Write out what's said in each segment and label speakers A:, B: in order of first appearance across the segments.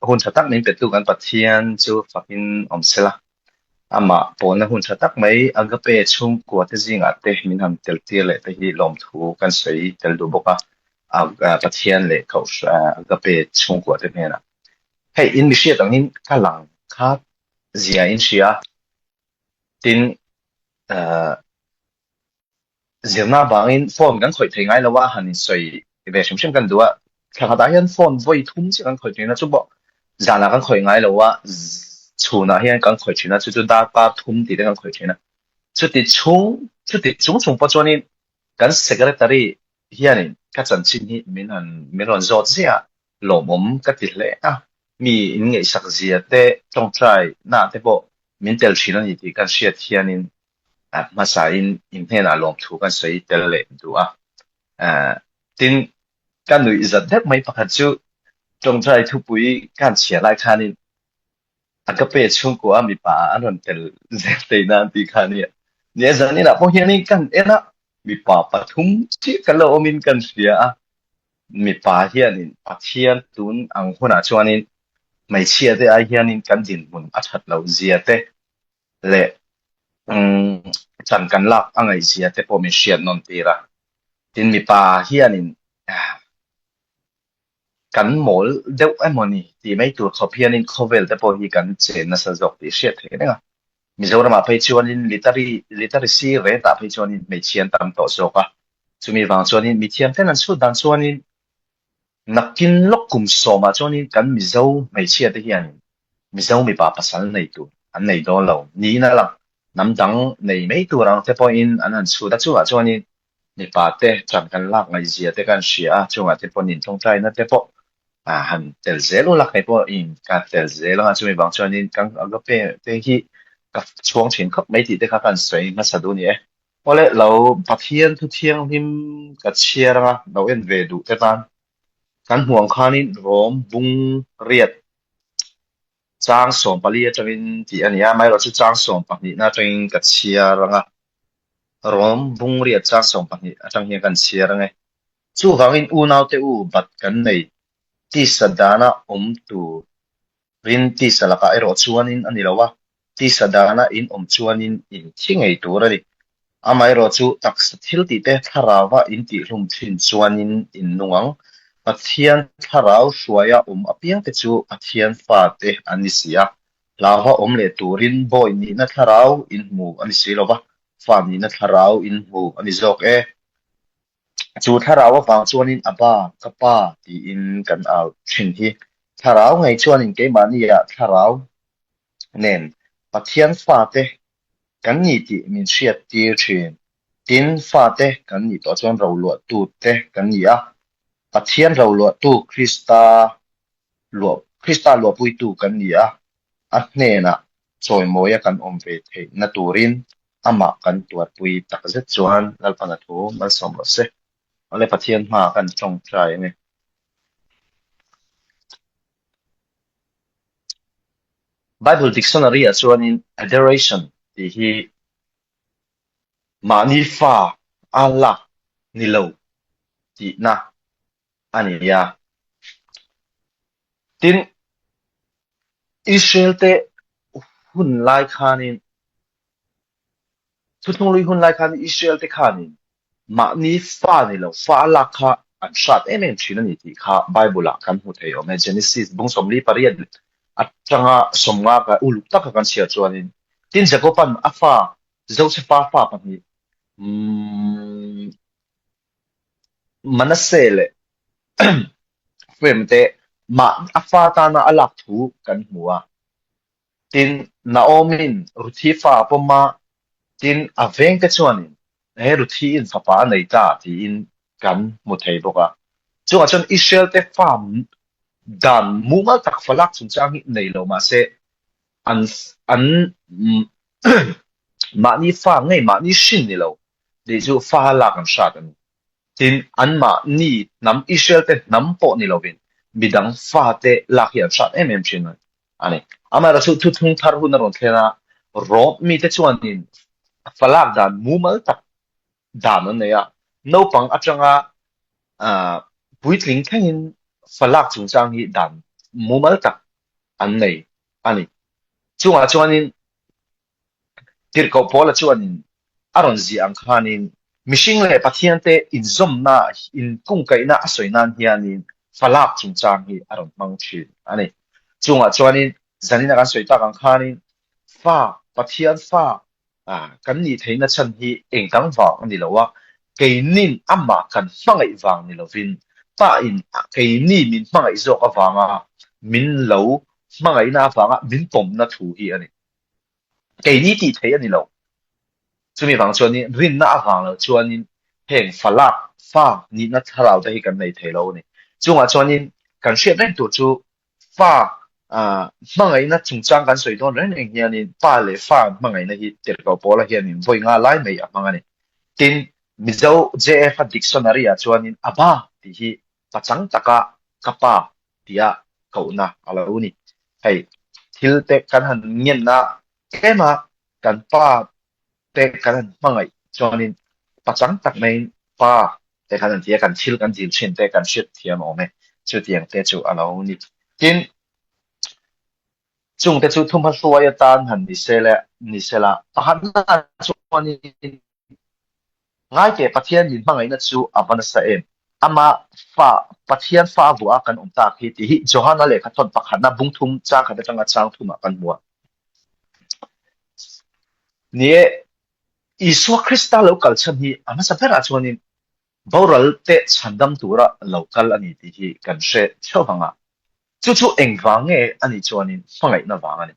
A: Hun tha tak min petu kan Pathian chu fakin awm sela. Amah pawlna hun tha tak mai Agape chhungkua te zingah te min han tel tir leh te hi lawmthu kan sawi tel duh bawk a, Pathian leh Agape chhungkua te hnenah. Hei in mi hriat angin ka lang kha zia in hria a, tin Zirna avangin phone kan khawih thei ngai lo a, han insawi ve hrim hrim kan duh a. Thla khatah hian phone vawi thum chiah kan khawih thin a, chu pawh zanah kan khawih ngai lo a, chhunah hian kan khawih thin a, chu chu darkar thum tih te kan khawih thin a. Chuti chhung, chuti chung chung pawh chuanin kan secretary hianin ka chanchin hi min han min rawn zawt ziah a, lawmawm ka ti hle a. Mi in ngaihsak zia te, tawngtai na te pawh min tel thin a ni tih kan hriat hianin hmasain in hnenah lawmthu kan sawi tel leh duh a. Tin, ka nuih zat deuh mai pakhat chu tawngtai thupui kan chhiar lai khanin Agape chhungkua mipa ah an rawn tel zel teina an tih kha a nia. Nia zaninah pawh hianin kan en a, mipa pathum chiah kan lo awmin kan hria a. Mipa hianin Pathian tun ang hunah chuanin hmeichhia te ai hianin kan dinhmun a that loh zia te leh chan kan lak a ngaihzia te pawh min hriat nawn tir a. Tin mipa hianin kan mawl deuh emaw ni tih mai tur khawp hianin khawvel te pawh hi kan chen nasa zawk tih hriat theih reng a. Mizoramah phei chuanin litari literacy rate ah phei chuanin hmeichhia an tam tawh zawk a. Chumi vang chuanin mithiam ten an chhut dan chuanin Nakin lawk kum sawmah chuanin kan Mizo hmeichhia te hianin Mizo mipa pasal nei tur an nei dawn lo niin a lang. Hnam dang nei mai tur ang te pawhin an han chhut a, chungah chuanin mipa te ṭan kan lak ngaihzia te kan hria a, chungah te pawhin tawngtaina te pawh han tel zel ula, kei pawhin ka tel zel anga chumi vang chuanin kan Agape te hi ka chhuang thin khawp mai tih te kha kan sawi hmasa duh a ni e. Awle lo Pathian thu thianghlim ka chhiar anga lo en ve duh te tan kan hmuh ang khanin Rom bung riat chang 14 atangin tih a ni a, amaherawhchu chang 12 na atangin ka chhiar anga Rom bung riat chang 12 atang hian kan chhiar ange. Chuvangin unaute u bat kan nei tisa dana awm tur Rin tisa lakah erawh chuanin a ni lo a, tisa dana in awm chuanin in thi ngei tur a ni. Amaherawh chu taksa thil tihte thlarauva in tihhlum thin chuanin in nung ang. Pathian thlarau hruaia awm apiangte chu Pathian fate an ni si a, hlauha awm leh turin bawi nihna thlarau in hmu a ni si lo va, fa nihna thlarau in hmu a ni zawk e. Chu thlarau avang chuanin Abba, ka pa tiin kan au thin hi. Thlarau ngei chuanin keimahniah thlarau nen Pathian fate kan ni tih min hriat tir thin. Tin, fate kan nih tawh chuan roluahtute kan ni a, Pathian roluahtu Krista luah Krista luahpuitu kan ni a, a hnenah chawimawia kan awm ve theihna turin amah kan tuarpui takzet chuan Lalpana thu malsawm rawh se. Awle Pathian hmaah kan tawngtai a ni. Bible Dictionary ah chuanin adoration tih hi mahni fa a lak ni lo tihna a ni a. Tin, Israel te hun lai khanin, Thuthlunglui hun lai khanin Israel te khanin mahni fa ni lo, fa a lak kha an hrat em em thin a ni tih kha Bible ah kan hmu thei awm e. Genesis bung 48 atanga 50 ka uluk taka kan chhiar chuanin, tin Jacob-a'n a fa Josefa fa pahnih, Manasseh leh Ephraim te mah a fa tana a lak thu kan hmu a. Tin, Naomi'n Ruthi fa a pawm a, tin, a vengte chuanin he Ruthiin fapa a nei ta tiin kan hmu thei bawk a. Chungah chuan Israel te fa dan mumal tak fa lak chungchang hi nei lo mah se an an mahni fa ngei mahni hrin ni lo tih chu fa lak an hrat a ni. Tin, anmahni hnam Israel te hnam pawh ni lovin midang fate lak hi an hrat em em thin a ni. Amaherawhchu thuthlung thar hun a rawn thlen a, Rom mite chuanin fa lak dan mumal tak dan an nei a, naupang atanga puitling thlengin fa lak chungchang hi dan mumal tak. an nei a ni. Chungah chuanin Tirhkoh Paula chuanin a rawn ziah ang khanin mihring leh Pathian te inzawmna, inkungkaihna a sawi nan hianin falak chungchang hi a rawn hmang thin a ni. Chungah chuanin zanina kan sawi tak ang khanin fa, Pathian fa kan nih theihna chhan hi engdang vang a ni lo a, keinin amah kan hmangaih vang ni lovin Pa-in keini min hmangaih zawk avanga min lo hmangaihna avanga min pawmna thu hi a ni. Keini tih theih a ni lo. Chumi vang chuanin rinna avang lo chuanin heng falak, fa, nihna thlarau te hi kan nei thei lo a ni. Chungah chuanin kan hriat reng tur chu fa hmangaihna chungchang kan sawi dawn reng reng hianin pa leh fa hmangaihna hi tirhkoh pawla hianin vawi nga lai mai a hmang a ni. Tin, Mizo JF-a dictionary-ah chuanin Abba tih hi pachang taka ka pa tia kohna a lo ni. Hei, thil te kan han ngenna tlem a, kan pa te kan han hmangaih chuanin pachang tak maiin pa te khan an ti a, kan thil kan dil thin te kan hriat thiam awm e, chutiang te chu a lo ni. Tin, chung te chu thumhma hruai atan han ni se le, ni se la, pakhatna chuanin Ngaite Pathian min hmangaihna chu a va nasa em? Ama fa, Pathian fa a vuah a kan awm tak hi tih hi Johana lehkha thawn pakhatna bung thum chang khat atanga chang thumah kan hmu a. Ni e, Isua Krista lo kal chhan hi a hmasa berah chuanin boral te chhandam tura lo kal a ni tih hi kan hre theuh vang a. Chu chu engvang nge a nih chuanin hmangaihna vang a ni.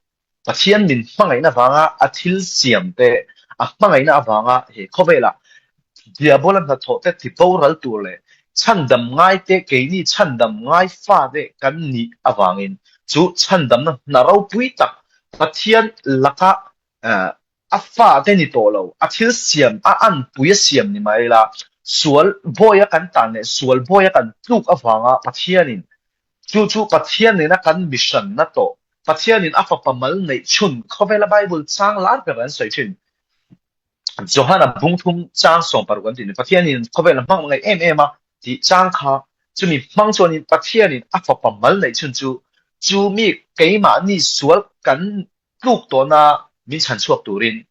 A: Pathian min hmangaihna vanga a thil siam te, a hmangaihna avanga he khawvelah Diabola hnathawh te ti boral tur leh chhandam ngai te, keini chhandam ngai fa te kan nih avangin chu chhandamna hna ropui tak Pathian laka A fa te ni tawh lo, a thil siam, a anpui a siam ni mai ila, sual bawia kan tan leh sual bawia kan tluk avanga Pathianin chu chu Pathian nena kan mihranna tawh, Pathianin a fapa mal neih chhun khawvela Bible chang lar ber an sawi thin. Johana bungthum chang 16 an ti ni, Pathianin khawvela hmang ngaih em em a tih chang kha chumi hmang chuanin Pathianin a fapa mal neih chhun chu chu mi keimahni sual kan tluk tawhna min chhan chhuak turin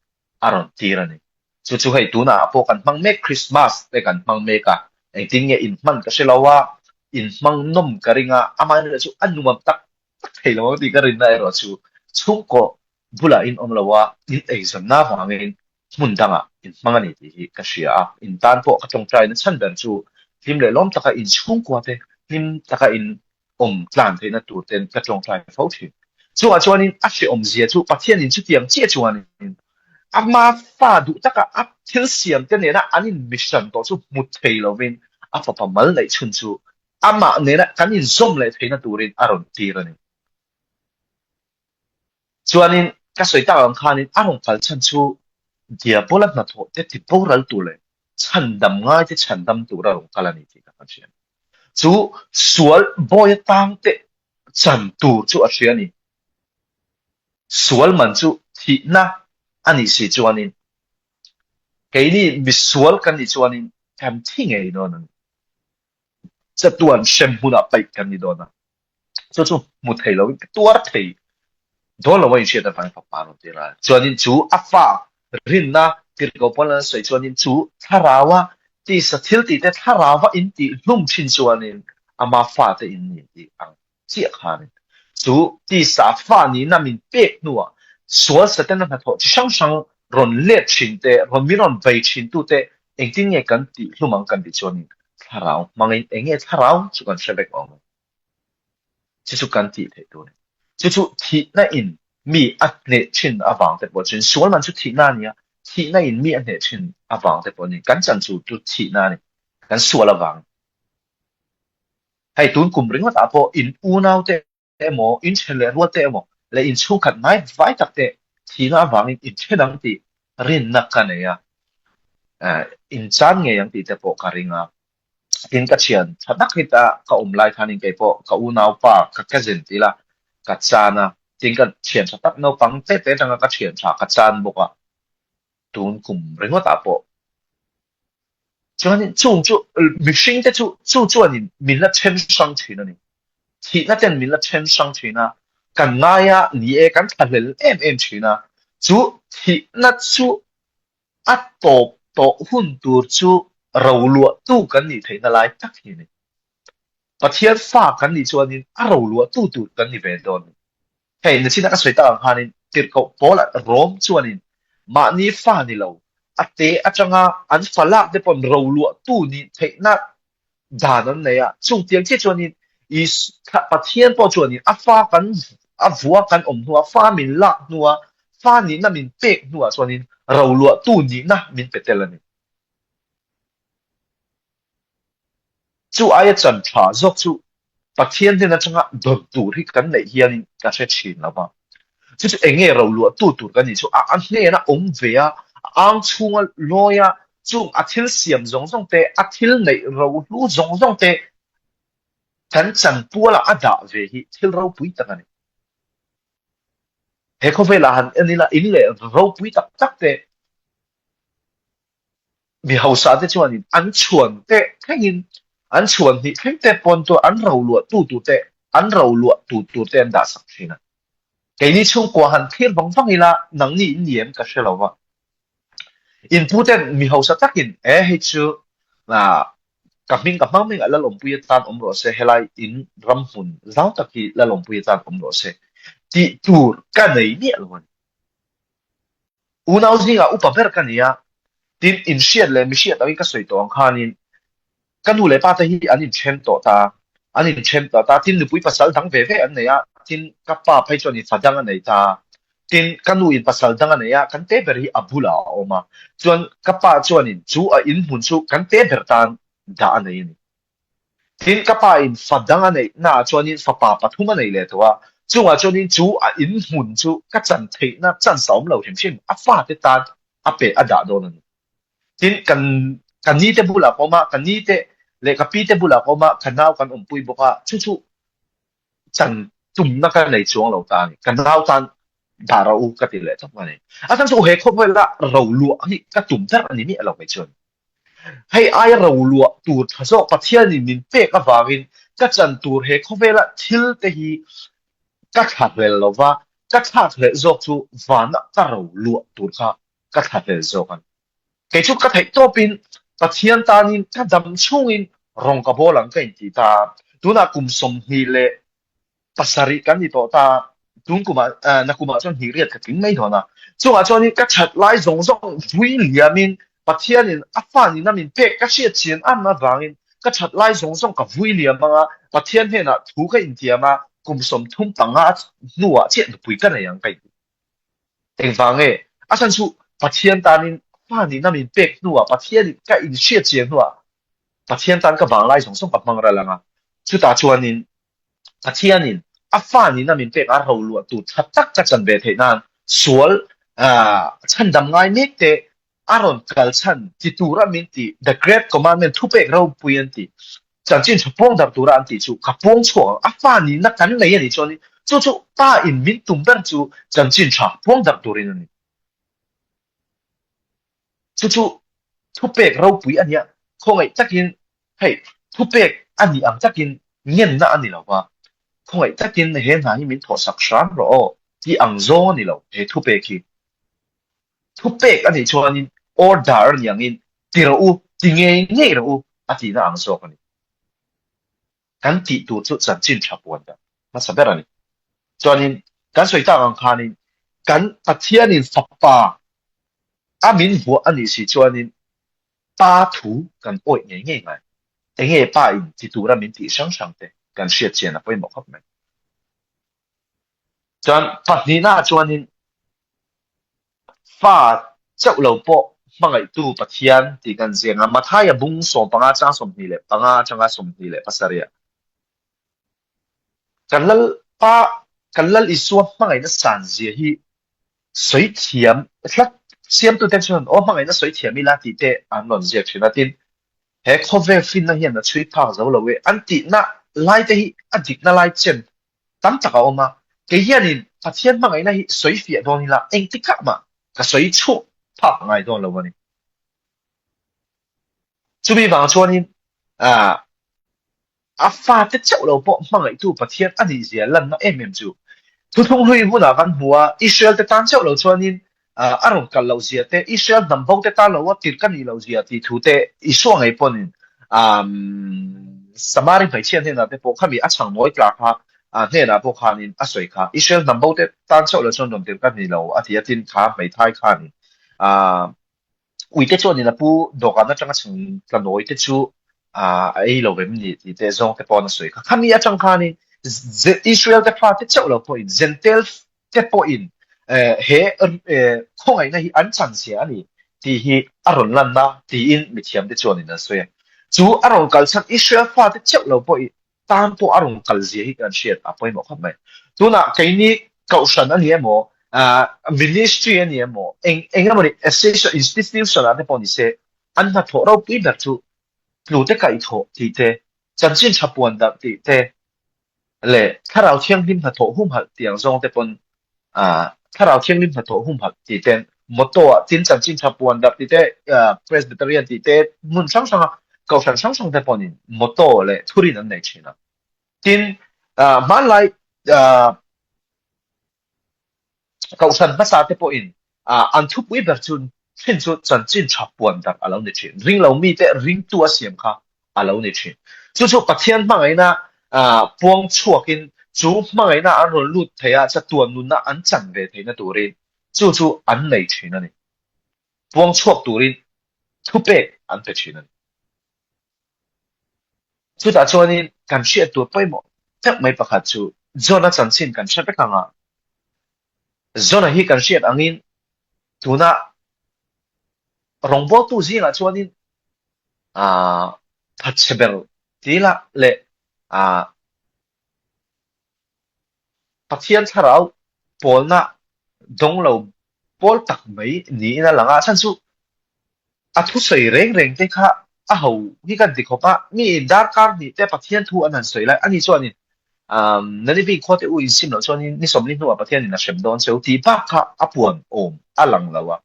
A: a rawn tir a ni. Chu chu hei tunah pawh kan hmang mek Christmas te kan hmang mek a, engtin nge in hman ka hre lo a, in hmang nawm ka ring a, amaherawhchu chu a nuam tak tak thei lo ang tih ka rinna erawh chu chhungkaw bulah in awm lo a, in eizawnna vangin hmun dangah in hmang a ni tih hi ka hria a, in tan pawh ka tawngtaina chhan ber chu hlim leh lawm taka in chhungkua te hlim taka in awm tlan theihna tur ten ka tawngtai fo thin. Chungah chuanin a hrehawm zia chu Pathianin chutiang chiah chuanin ama fa duh taka a thil siam te nena an in mihran tawh chu hmu thei lovin a fapa mal neih chhun chu amah nena kan inzawm leh theihna turin a rawn tir a ni. Chuanin ka sawi tak ang khanin a rawn kal chhan chu Diabola hnathawh te ti boral tur leh chhandam ngai te chhandam tur a rawn kal a ni tih ka hria. Chu sual bawi atang te chan tur chu a hria a ni. Sual man chu thihna a nih si chuanin keini misual kan nih chuanin kan thi ngei dawn a ni. Chatuan hrem hmunah paih kan ni dawn a, chu chu hmu thei loin ka tuar thei dawn lo a inhriat avangin fapa rawn tir a. Chuanin chu a fa rinna tirhkoh pawl an sawi chuanin chu thlaraua tisa thil tihte thlaraua in tih hlum thin chuanin ama fate in ni tih ang chiah khanin chu tisa fa nihna min pek hnuah sual Setana hnathawh chi hrang hrang rawn let thin te, rawn min rawn bei thin tute engtin nge kan tih hlum ang kan tih chuanin thlarau hmangin eng nge thlarau chu kan hre vek awm e. Chu chu kan tih theih tur a ni. Chu chu thihna in mi a hneh thin avang te pawh chuan sual man chu thihna a ni a, thihna in mi a hneh thin avang te pawh a ni. Kan chan chu chu thihna a ni, kan sual avang. Hei tun kum ringawt ah pawh in unau te emaw, in then leh rual te emaw leh in chhungkhat hnai vai tak te thihna avangin in then ang tih rinna ka nei a, in chan ngei ang tih te pawh ka ring a. Tin ka thian tha tak hi ta ka awm lai khanin kei pawh ka unaupa ka cousin ti ila ka chan a, tin ka thian tha tak naupang te te atanga ka thian tha ka chan bawk a, tun kum ringawt ah pawh Chuanin chung chu mihring te chu chu chuanin min la then hrang thin a ni. Thihna ten min la then hrang thin a. kan ngai a, ni e, kan thlahlel em em thin a. Chu thihna chu a tawp tawh hun tur chu roluahtu kan nih theihna lai tak hi a ni. Pathian fa kan nih chuanin a roluahtu tur kan ni ve dawn a ni. Hei, nachina ka sawi tak ang khanin tirhkoh Paula Rom chuanin mahni fa ni lo, a te atanga an fa lak te pawn roluahtu nih theihna dan an nei a. Chung tiang chiah chuanin Pathian pawh chuanin a fa kan a vua kan awm hnua, fa min lak hnua, fa nihna min pek hnuah chuanin roluahtu nihna min pe tel a ni. Chu aia chan tha zawk chu Pathian hnen atanga dawn tur hi kan neih hianin ka hre thin lo va. Chu chu eng nge roluahtu tur kan nih chu a a hnena awm ve a, a ang chhunga lawi a, chung a thil siam zawng zawng te, a thil neih rohlu zawng zawng te kan chanpuala a dah ve hi thil ropui tak a ni. He khawvelah han en ila in leh ropui tak tak te, Mi hausa te chuanin an chhuan te thlengin an chhuan hnih thleng te pawn chu an ro luah tu tur te an ro luah tu tur te an dah sak thin a. Keini chhungkua han thlir vang vang ila nangni in ni em ka hre lo va. In pu ten mi hausa takin e hei chu ka hming ka hmang hmingah Lalawmpuia tan awm rawh se helai in ram hmun zau tak hi Lalawmpuia tan awm rawh se tih tur ka nei miah lo a ni. Unau zingah upa ber ka ni a, tin inhriat leh mihriat angin ka sawi tawh ang khanin ka nu leh pa te hi an inthen tawh ta, an inthen tawh ta, tin nupui pasal dang ve ve an nei a, tin ka pa phei chuan in fa dang a nei ta, tin ka nu in pasal dang a nei a, kan te ber hi a bulah a awm a, chuan ka pa chuanin chu a inhmun chu kan te ber tan dah a nei a ni. Tin, ka pa in fa dang a neih naah chuanin fapa pathum a nei leh tawh a, chungah chuanin chu a in hmun chu ka chan theihna chance a awm lo hrim hrim, a fate tan a pe a dah dawn a ni. Tin, kan ka ni te bulah ka awm a, ka ni te leh ka pi te bulah ka awm a, ka nau kan awmpui bawk a, chu chu chan tumna ka nei chuang lo ta a ni. Ka nau tan dah rawh u ka ti leh tawp a ni. A chhan chu he khawpvela ro luah hi ka tum ber a ni miah lo mai chuan. Hei aia ro luah tur tha zawk Pathianin min pek avangin ka chan tur he khawvela thil te hi ka thlahlel lo va, ka thlakhlelh zawk chu vana ka ro luah tur kha ka thlahlel zawk a ni. Kei chu ka theih tawpin Pathian tanin ka dam chhungin rawng ka bawl ang ka inti ta a, tunah kum 20 leh pasarih kan ni tawh ta, tun kumah na kumah chuan hnih riat ka tling mai dawn a, chungah chuanin ka that lai zawng zawng vui liamin Pathianin a fa nina min pek ka hriat chian am avangin ka that lai zawng zawng ka vui liam anga Pathian hnenah thu ka intiam a, kum 35 hnuah chiah nupui ka nei ang ka inti. Engvang nge? A chhan chu Pathian tanin fa nihna min pek hnuah Pathianin ka inhriat chian hnuah Pathian tan ka vanglai zawng zawng ka hmang ral ang a, chutah chuanin Pathianin a fa nihna min pek a ro luah tur tha tak ka chan ve theih nan sual chhandam ngai mek te a rawn kal chhan ti tura min tih The Great Commandment thupek ropui an tih chanchin tha puang darh tura an tih chu ka puang chhuak ang. A fa nihna kan nei a nih chuanin chu chu pa in min tum ber chu chanchin tha puang darh turin a ni. Chu chu thupek ropui a nia, khawngaih takin hei thupek a nih ang takin ngenna a ni lo va, khawngaih takin he hna hi min thawhsak hram rawh aw tih ang zawng a ni lo he thupek hi. Thupek a nih chuanin order a ni angin ti rawh u, ti ngei ngei rawh u a tihna ang zawk a ni. Kan tih tur chu chanchin tha puan dan hmasa ber a ni. Chuanin kan sawi tak ang khanin kan Pathianin fapa a min vuah a nih si chuanin Pa thu kan awih ngei ngei ngai. Enge Pa in ti tura min tih hrang hrang te kan hriat chian a pawimawh khawp mai. Chuan pahnihna chuanin fa chauh lo pawh hmangaihtu Pathian tih kan ziak a, Mathaia bung 15 chang 25 atanga 27 ah kan Lalpa kan Lal Isua hmangaihna san zia hi sawi thiam hlat siamtute chuan aw hmangaihna sawi thiam ila tih te an rawn ziak thin a, tin he khawvel finna hian a chhui phak zo lo e an tihna lai te hi a dikna lai chen tam tak a awm a, kei hianin Pathian hmangaihna hi sawi fiah dawn ila engtikah mah ka sawi chhuak phak ngai dawn lo a ni. Chumi vang chuanin a fate chauh lo pawh hmangaihtu Pathian a nih zia lanna em em chu. Thuthlung hlui hunah kan hmu a, Israel te tan chauh lo chuanin a rawn kal loh zia te, Israel hnam bo te tan lo a tirh ka nih loh zia tih thu te Isua ngei pawhin Samari hmeichhia hnenah te pawh khami a chhang nawi tla kha hnenah pawh khanin a sawi kha. Israel hnam bo te tan chauh lo chuan rawn tirh ka ni lo a ti a, tin kha hmeithai khanin Uite chuanin a pu dawhkan atanga chhang tla nawi te chu a ei lo em ni tih te zawng te paw'n a sawi kha. Khami atang khanin Israel te fate chauh lo pawhin Gentail te pawhin he khawngaihna hi an chan zia a ni tih hi a rawn lanna tiin mithiam te chuanin an sawi a. Chu a rawn kal chhan Israel fate chauh lo pawhin tan pawh a rawn kal zia hi kan hriat a pawimawh khawp mai. Tunah keini kohhran a ni emaw, ministry a ni emaw, eng eng emaw ni association, institution ah te pawh ni se, an hnathawh ropui ber chu tlute kaihthawh tih te, chanchin tha puan darh tih te leh thlarau thianghlim hnathawh humhalh tih ang zawng te pawn Thlarau Thianghlim hnathawh humhalh tih te, motto ah tin chanchin tha puan darh tih te, Presbyterian tih te, hmun hrang hranga kohhran hrang hrang te pawhin motto leh thurin an nei thin a. Tin, hmanlai kohhran hmasa te pawhin an thupui ber chu thin chu chanchin tha puan darh a lo ni thin. Ringlo mite ringtu a siam kha a lo ni thin. Chu chu Pathian hmangaihna puang chhuakin chu hmangaihna an rawn lut thei a, chatuan nunna an chan ve theihna turin chu chu an nei thin a ni. Puang chhuak turin thupek an pe thin a ni. Chutah chuanin kan hriat tur pawimawh tak mai pakhat chu Jona chanchin kan hre vek ang a, Jona hi kan hriat angin tuna rawngbawltu zingah chuanin thatchhe ber tila leh Pathian thlarau pawlna dawng lo pawl tak mai niin a lang a, a chhan chu a thusawi reng reng te kha a ho hi kan ti khawp a, mi in darkar hnih te Pathian thu an han sawi lai ani chuanin Nanivi khua te u insim loh chuanin ni sawmli hnuah Pathianin a hrem dawn cheu tih bak kha a puan awm a lang lo a.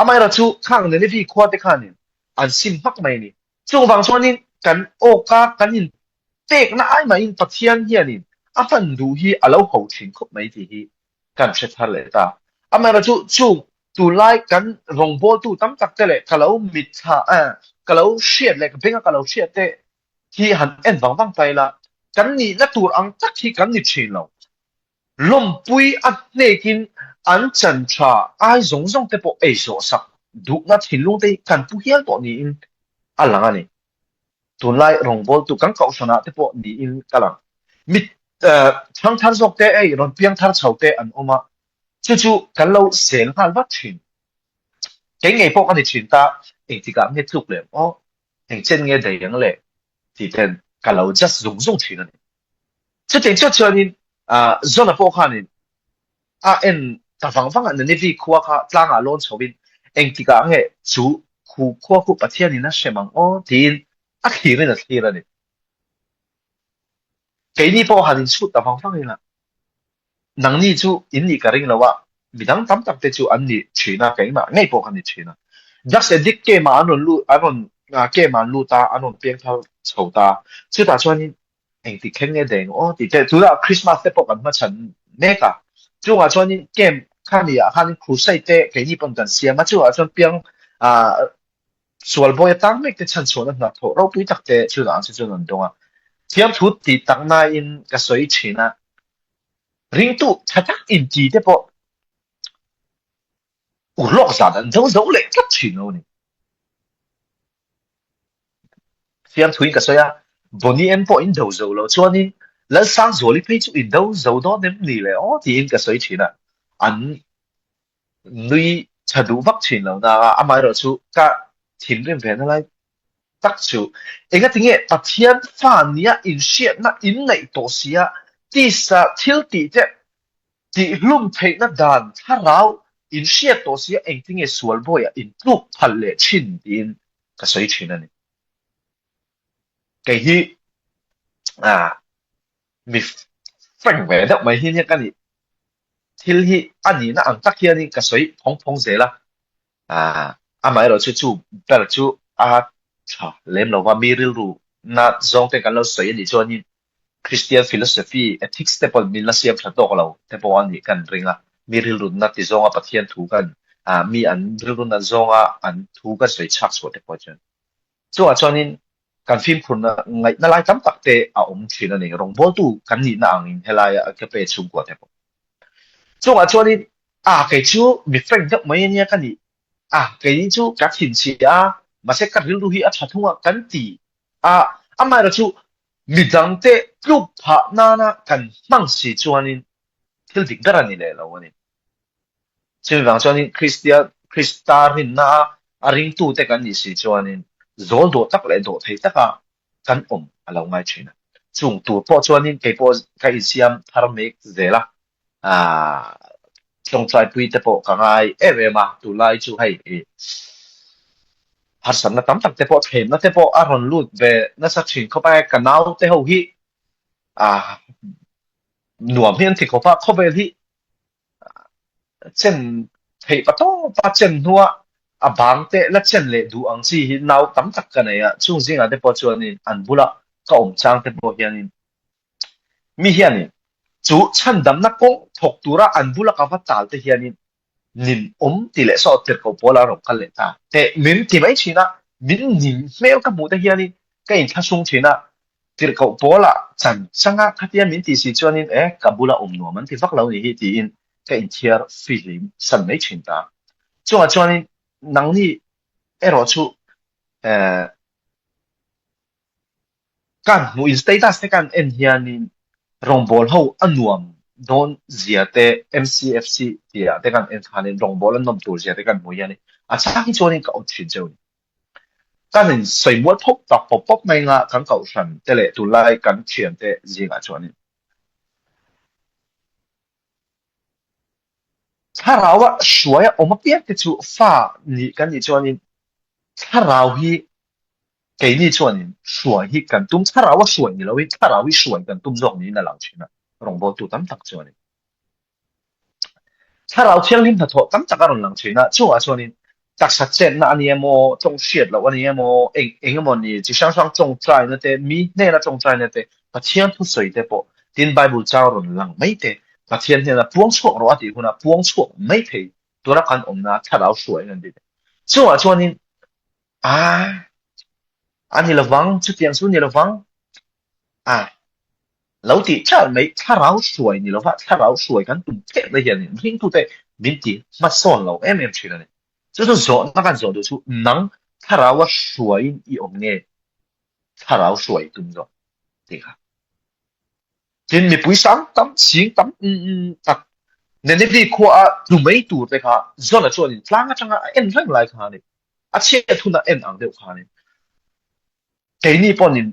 A: Amaherawh chu khang Nineveh khua te khanin an sim hmak mai a ni. Chung vang chuanin kan awka kan in pekna ai mahin Pathian hianin a hman duh hi a lo ho thin khawp mai tih hi kan hre thar leh ta. Amaherawh chu chung tunlai kan rawngbawltu tam tak te leh ka lo mitthla ka lo hriat leh ka benga ka lo hriat te hi han en vang vang ta ila kan nihna tur ang tak hi kan ni thin lo. Lawmpui a hnekin an chan tha ai zawng zawng te pawh ei zawh sak duhna thinlung te hi kan pu hial tawh niin a lang a ni. Tunlai rawngbawltu kan kohhranah te pawh niin ka lang. Mi thangthar zawk te ei rawn piang thar chho te an awm a, chu chu kan lo sel nghal vat thin. Kei ngei pawh ka ni thin ta, engtikah nge tluk leh ang aw, engchen nge daih ang le tih ten ka lo just zung zung thin a ni. Chutiang chiah chuanin Zona pawh khanin a en ta vang vang a, Nineveh khua kha tlangah lawn chhoin engtikah nge chu khu khua khu Pathianin a hrem ang aw tiin a thlirin a thlir a ni. Keini pawh han inchhut ta vang vang ila Nangni chu in nih ka ring lo a, midang tam tak te chu an ni thin a, keimah ngei pawh ka ni thin a. Drugs addict camp ah an rawn lut, an rawn camp ah an lut a, an rawn piang thar chho ta. Chutah chuanin engtik thleng nge deng aw tih te, tunah Christmas te pawh kan hmachhan mek a, chungah chuanin camp khami ah khanin crusade te keini pawn kan siam a, chungah chuan piang ah sual bawi atang mek te chhanchhuahna hna thawh ropui tak te chutah ang chu chuan an dawng a. Thiamthu tih taknain ka sawi thin a. Ringtu tha tak inti te pawh urlawk zan an do zo leh tlat thin lo a ni. Fiamthuin ka sawi a, Bonnie em pawh in do zo lo chuanin Lalsangzuali phei chu i do zo dawn em ni le aw tiin ka sawi thin a, an nui tha duh vak thin lo na a, amaherawhchu ka thinrim ve na lai tak chu engatinge Pathian fa nia inhriatna in neih tawh sia tisa thil tih te tihhlum theihna dan thlarau inhriat tawh sia engtinge sual bawiah intluk phalh leh thin tiin ka sawi thin a ni. Kei hi mi frank ve deuh mai hi nia ka nih thil hi a nihna ang tak hianin ka sawi phawng phawng zel a. Amaherawh chu chu ber chu a tha lem lo va, mi rilru na zawng te kan lo sawi a nih chuanin. Christian philosophy, ethics te pawh min la siam tha tawk lo te pawh a nih kan ring a. Mi rilrunna ti zawnga Pathian thu kan, mi an rilrunna zawnga an thu kan sawi chhak chhuah te pawh chuan. Chungah chuanin kan fimkhurna ngaihna lai tam tak te a awm thin a ni. Rawngbawltu kan nihna angin helaia Agape chhungkua te pawh. Chungah chuanin, a kei chu mi frank deuh mai ania ka nih, a kei chu ka thinchhia a, mahse ka rilru hi a tha thung a kan ti a, amaherawhchu midangte tluk phah nana kan hmang si chuanin thil dik ber a ni leh lo a ni. Chumi vang chuanin Kristian, Krista rinna a a ringtute kan nih si chuanin zawl dawh tak leh dawh thei taka kan awm a lo ngai thin a. Chung tur pawh chuanin kei pawh ka insiam thar mek zel a, aah tawngtaipui te pawh ka ngai em em a, tunlai chu hei harsatna tam tak te pawh thlemna te pawh a rawn lut ve nasa thin khawp a, ka naute ho hi aah nuam hi an ti khawp a, khawvel hi Chen theih pa tawp a chen hnua a bang te la chen leh duh ang chi hi nau tam tak ka nei a, chung zingah te pawh chuanin an bula ka awm chang te pawh hianin mi hianin chu chhandamna kawng thawk tura an bula ka va tal te hianin nin awm ti leh saw tirhkoh pawl a rawn kal leh ta teh min ti mai thin a, min ning hmel ka hmuh te hianin ka inthlahrung thin a, Tirhkoh Paula chan changa khatia min tih si chuanin e, ka bula awm nuam an ti vak lo nih hi tiin ka inthiar fihlim san mai thin ta. Chungah chuanin nangni erawh chu eh kan hmuh in status te kan en hianin rawngbâwl ho a nuam dawn zia te MCFC tih ah te kan en khanin rawngbâwl a nawm tur zia te kan hmuh hianin a chhang hi chuanin ka awt thin cheu ni. Kan in sawi mual phawp tak pawp pawp mai nga kan kohhran te leh tunlai kan thian te zingah chuanin thlarau a hruai a awm apiang te chu fa nih kan nih chuanin thlarau hi keini chuanin hruai hi kan tum thlarau a hruai ni loin thlarau hi hruai kan tum zawk niin a lang thin a rawngbawltu tam tak chuanin. Thlarau thianghlim hnathawh tam tak a rawn lang thin a, chungah chuanin taksa chetna a ni emaw, tawng hriat loh a ni emaw, eng eng emaw ni chi hrang hrang tawngtaina te, mi hnena tawngtaina te, Pathian thusawi te pawh tin Bible chang rawn lang mai te, Pathian hnena puang chhuak rawh a tih hunah puang chhuak mai thei tura kan awmna thlarau hruaiin an ti te. Chungah chuanin a a ni lovang, chutiang chu ni lovang, a Lo tih chal mai thlarau hruai ni lova thlarau hruai kan tum tep na hian ringtute min ti hmasawn lo em em thin a ni. Chu chu zawhna kan zawh duh chu nang thlaraua hruaiin i awm nge thlarau hruai tum zawh tih kha. Tin mipui sang tam sing tam tak Nenevi khua a tlu mai tur te kha Jona chuanin tlang atanga a en reng lai kha a ni. A chhiat huna en ang deuh kha a ni. Keini pawhin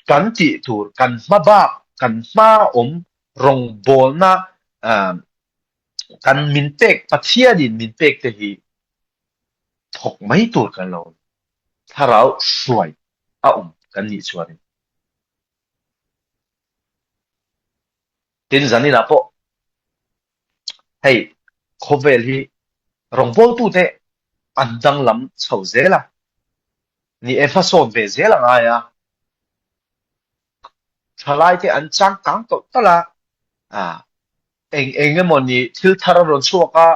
A: kan tih tur, kan hma bak, kan hma awm rawngbawlna kan min pek, Pathianin min pek te hi thawk mai tur kan lo ni. Thlarau hruai a awm kan nih chuanin. Tin zaninah pawh hei khawvel hi rawngbawltute an danglam chho zel a. Ni e, hmasawn ve zel a ngai a, thalai te an changkang tawlh tawlh a, ah eng eng emaw ni thil thar a rawn chhuak a,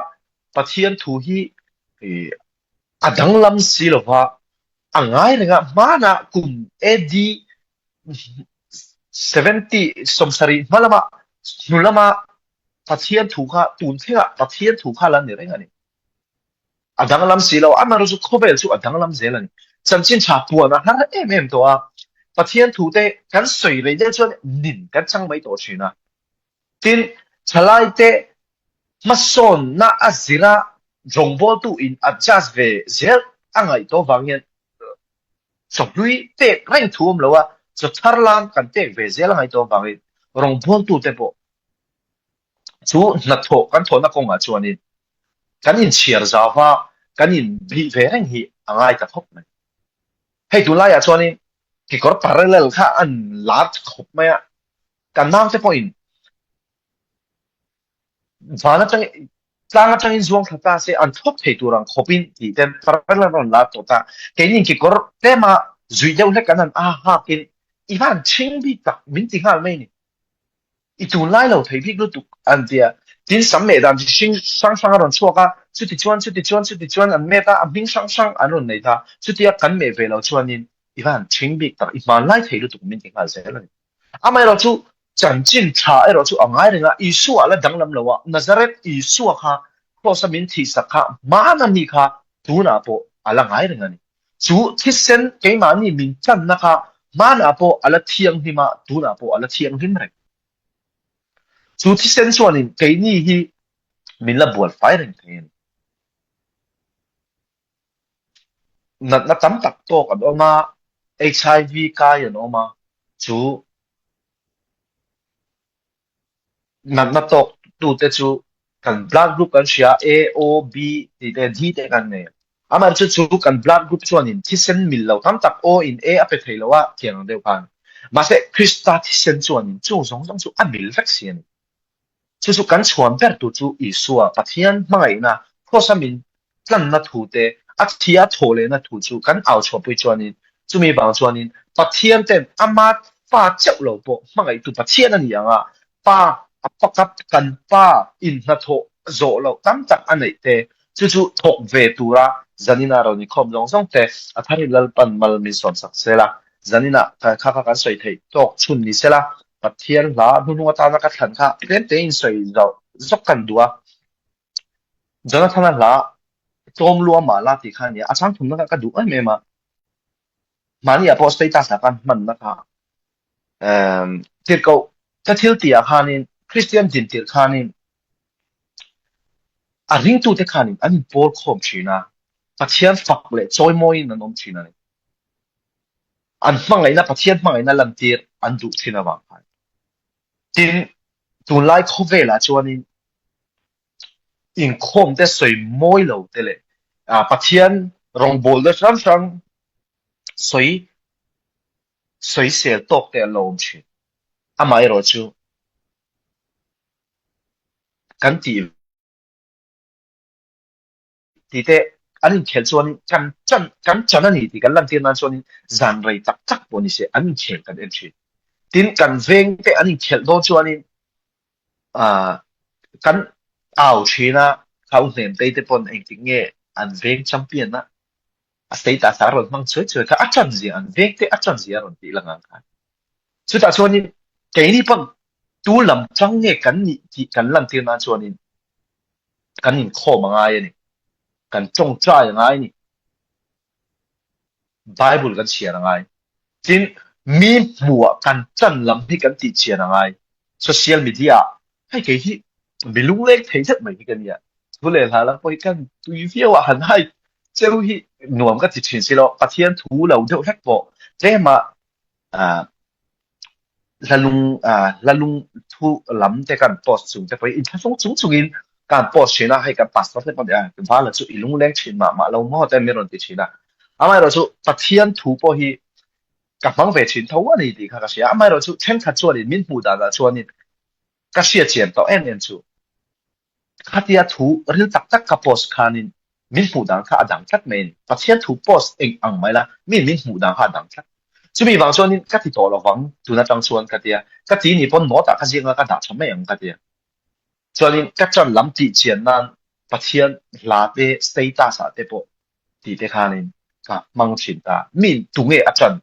A: Pathian thu hi a danglam si lo va, a ngai reng a, hmanah kum AD 70 70 hma lama hnu lama Pathian thu kha tun thlengah Pathian thu kha la ni reng a ni. A danglam si lo, amaherawh chu khawvel chu a danglam zel a ni. Chanchin tha puan a har em em tawh a, Pathian thute kan sawi rei deuh chuan nin kan chang mai tawh thin a. Tin, thalaite hmasawnna a zira rawngbawltu in adjust ve zel a ngaih tawh vang hian chawhlui pek reng thu awm lo a, chaw thar lam kan pek ve zel a ngaih tawh vangin rawngbawltute pawh Chu hnathawh kan thawhna kawngah chuanin kan inchhiar zauva kan inbih ve reng hi a ngai ta khawp mai. Hei tunlaiah chuanin kekawr parallel kha an lar tha khawp mai a, kan naute pawhin van atangin tlang atangin zuang thla ta se an thlawk thei tur ang khawpin tih ten parallel rawn lar tawh ta. Keinin kekawr tlema zuih deuh hlek kan han a hakin i van chhing bik tak min ti nghal mai ni. I tunlai lo thei bik lutuk an ti a. Tin, sam meh dan chi hring hrang hrang a rawn chhuak a, chuti chuan, chuti chuan, chuti chuan an met a, a hming hrang hrang an rawn nei ta. Chutia kan meh ve lo chuanin i va han ṭhing bik tak, i hmanlai thei lutuk min ti nghal zel a ni. Amaherawhchu, chanchin ṭha erawh chu a ngai reng a, Isua a la danglam lo a, Nazareth Isua kha Kraws-a min thihsak kha hmana mi kha tunah pawh a la ngai reng a ni. Chu thisen keimahni min channa kha hmanah pawh a la thianghlim a, tunah pawh a la thianghlim reng. Chu thisen chuanin keini hi min la bual fai reng thei a ni. Natna tam tak tawk an awm a, HIV kai an awm a, chu natna tawk tute chu kan blood group kan hria A, O, B tih te D te kan nei. Amaherawhchu chu chu kan blood group chuanin thisen mil lo tam tak O in A a pe thei lo a tiang ang deuh khan. Mahse Krista thisen chuanin chung zawng zawng chu a mil vek si a ni. Chu chu kan chhuan ber tur chu Isua, Pathian hmangaihna, Kraws-a min tlanna thu te, a thia thawh lehna thu chu kan au chhuahpui chuanin, chumi vang chuanin Pathian ten ama fa cheuh lo pawh hmangaihtu Pathian a ni ang a, Pa a pakhat kan Pa in hnathawh zawh loh tam tak a neih te, chu chu thawk ve tura zanina rawn inkhawm zawng zawng te a tharin Lalpan mal min sawmsak sel a, zanina kha kha kan sawi theih tawk chhun ni sela, Pathian hla hnuhnung atana ka thlan kha tlem tein sawi zauh zawk kan duh a. Jonathana hla tlawm lua mah la tih kha a nia, a chang thumna kha ka duh em em a. Mahni ah pawh status ah khan hmanna kha emm tirhkoh ka thil tih ah khanin Kristian din tirh khanin a ringtute khanin an inpawl khawm thin a, Pathian fak leh chawimawiin an awm thin a ni. An hmangaihna, Pathian hmangaihna lantir an duh thin avang khan. Tin, tunlai khawvelah chuanin inkhawm te sawi mawi lo te leh Pathian rawngbawlna hrang hrang sawi sawisel tawk te an lo awm thin. Amaherawhchu kan tih Ti teh, an inkhelh chuanin kan chan kan chan a ni tih kan lantir nan chuanin zan rei tak tak pawh ni se an inkhel kan en thin. Tin, kan veng te an inkhelh dawn chuanin ah kan au thin a, khau hnem tei te pawn engtik nge an veng champion a, a status a rawn hmang chuai chuai kha a chan zia an veng te a chan zia a rawn tih lang ang khan. Chutah chuanin keini pawn tu lam tang nge kan nih tih kan lantir nan chuanin kan inkhawm a ngai a ni. Kan tawngtai a ngai a ni. Bible kan chhiar a ngai. Tin, mi hmuh ah kan tan lam hi kan tih chian a ngai. Social media ah hei kei hi mi lungleng thei zet mai hi ka nia. Thu leh hla lam pawh hi kan tui viau a, han hai cheu hi nuam ka ti thin si lo. Pathian thu lo deuh hlek pawh tlem ah ah hlalung ah hlalung thu lam te kan post chung te pawh hi inthlahrung chung chungin kan post thin a, hei kan pastor te pawh nia vala chu i lungleng thin mah mah lo maw te min rawn ti thin a, amaherawhchu Pathian thu pawh hi ka hmang ve thin tho a ni tih kha ka hria, amaherawhchu thenkhat chuanin min hmuh danah chuanin ka hriatchian tawh em em chu. Khatia thu ril tak tak ka post khanin min hmuh dan kha a dang tlat mai a ni. Pathian thu post eng ang mai la, mi min hmuh dan kha a dang tlat. Chumi vang chuanin ka ti tawh lovang tun atang chuan ka tia, ka ti ni pawn note ah ka ziak anga ka dah tha mai ang ka tia. Chuanin ka ṭan lam tih chian nan Pathian hla te status ah te pawh tih te khanin ka hmang thin ta. Mi tunge a ṭan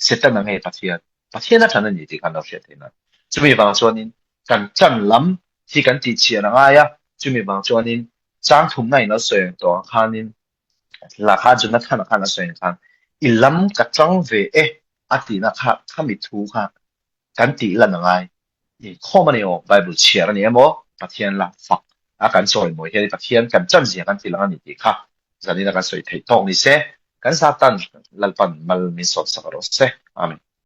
A: Setana nge Pathian? Pathian a ṭan a ni tih khan lo hriat theih nan. Chumi vang chuanin kan ṭan lam hi kan tih chian a ngai a, chumi vang chuanin chang thumna in lo sawi ang tawh ang khanin la kha Jonathan-a khan a sawi ang khan i lam ka ṭang ve e a tihna kha khami thu kha kan tih lan a ngai. Inkhawm a ni aw, Bible chhiar a ni emaw, Pathian la fak a kan chawimawi hian Pathian kan chan zia kan ti lang a ni tih kha zanin a kan sawi theih tawk ni se, kan Satan Lalpan mal min sawt sak rawh se. Amen.